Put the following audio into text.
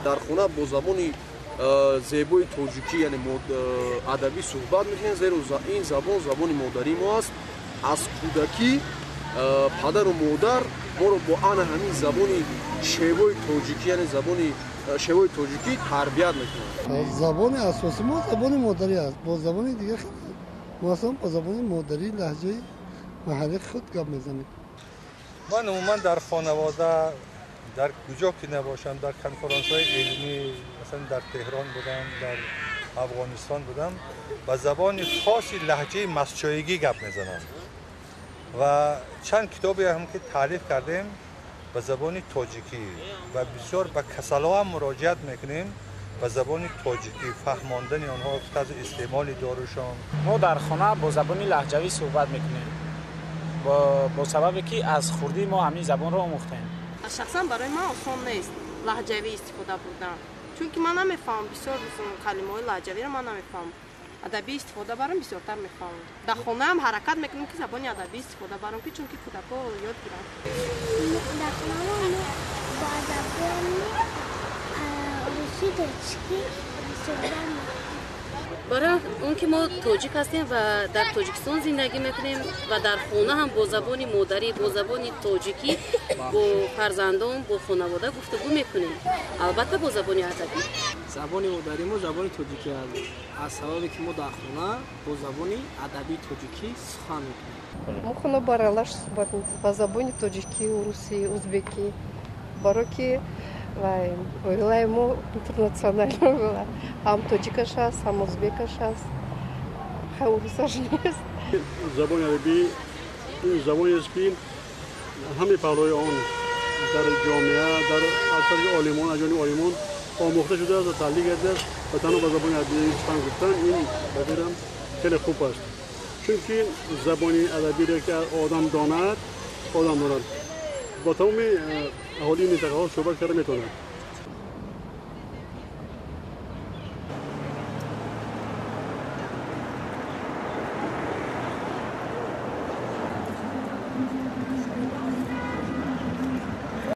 Дар хона бо забони зебои тоҷикӣ, яъне адабӣ суҳбат мекунем, зеро ин забон забони модарии мо аст. Аз кӯдакӣ падару модар моро бо ана ҳамин забони шевои тоҷикӣ, яъне забони шевои тоҷикӣ тарбият мекунанд. Забони асосии мо забони модарӣ аст. Бо забони дигар мо аслан бо забони модарӣ, лаҳҷаи маҳаллии худ гап мезанем. Ман умуман дар хонавода, дар куҷо ки набошам, дар конференсҳои илмӣ, масалан дар Теҳрон будам, дар Афғонистон будам, ба забони хоси лаҳҷаи мастчоигӣ гап мезанам ва чанд китобе ҳам ки таълиф кардем ба забони тоҷикӣ ва бисёр ба касалҳо ҳам муроҷиат мекунем ба забони тоҷикӣ, фаҳмондани онҳо тарзи истеъмоли дорушон. Мо дар хона бо забони лаҳҷавӣ суҳбат мекунем, бо сабабе ки аз хурдӣ мо ҳамин забонро омӯхтем. Шахсан барои ман осон нест лаҳҷавӣ истифода бурдан, чунки ман намефаҳмам бисёр калимаҳои лаҳҷавиро, ман намефаҳмам. Адабӣ истифода барам бисёртар мефаҳмам. Дар хонаам ҳаракат мекунам, ки забони адабӣ истифода барам, ки чунки кӯдакҳо ёд гиранд. Дар хонамо мо бо забони русӣ, тоҷикӣ суҳбат мекунем. Барои он ки мо тоҷик ҳастем ва дар Тоҷикистон зиндагӣ мекунем ва дар хона ҳам бо забони модарӣ, бо забони тоҷикӣ бо фарзандон, бо хонавода гуфтугӯ мекунем, албатта бо забони адабӣ. Забони модари мо забони тоҷикӣ аст, аз сабабе ки мо дар хона бо забони адабии тоҷикӣ сухан мекунем. Мо хона баралаш суҳбат ба забони тоҷикӣ, русӣ, узбекӣ, баро ки вай оилаи мо интернационал была, ҳам тоҷикаш ҳаст, ҳам узбекаш ҳаст, хай, урусаш нест. Забони адабӣ ин забонест, ки ҳамаи паҳлӯи он дар ҷомеа, дар аз тарафи олимон, аз ҷониби олимон омӯхта шудааст ва таҳлил гардидааст ва танҳо ба забони адабӣ сухан гуфтан ин ба фикрам хеле хуб аст, чунки забони адабиро ки одам донад, бо тамоми аҳолии минтақаҳо суҳбат карда метавонад.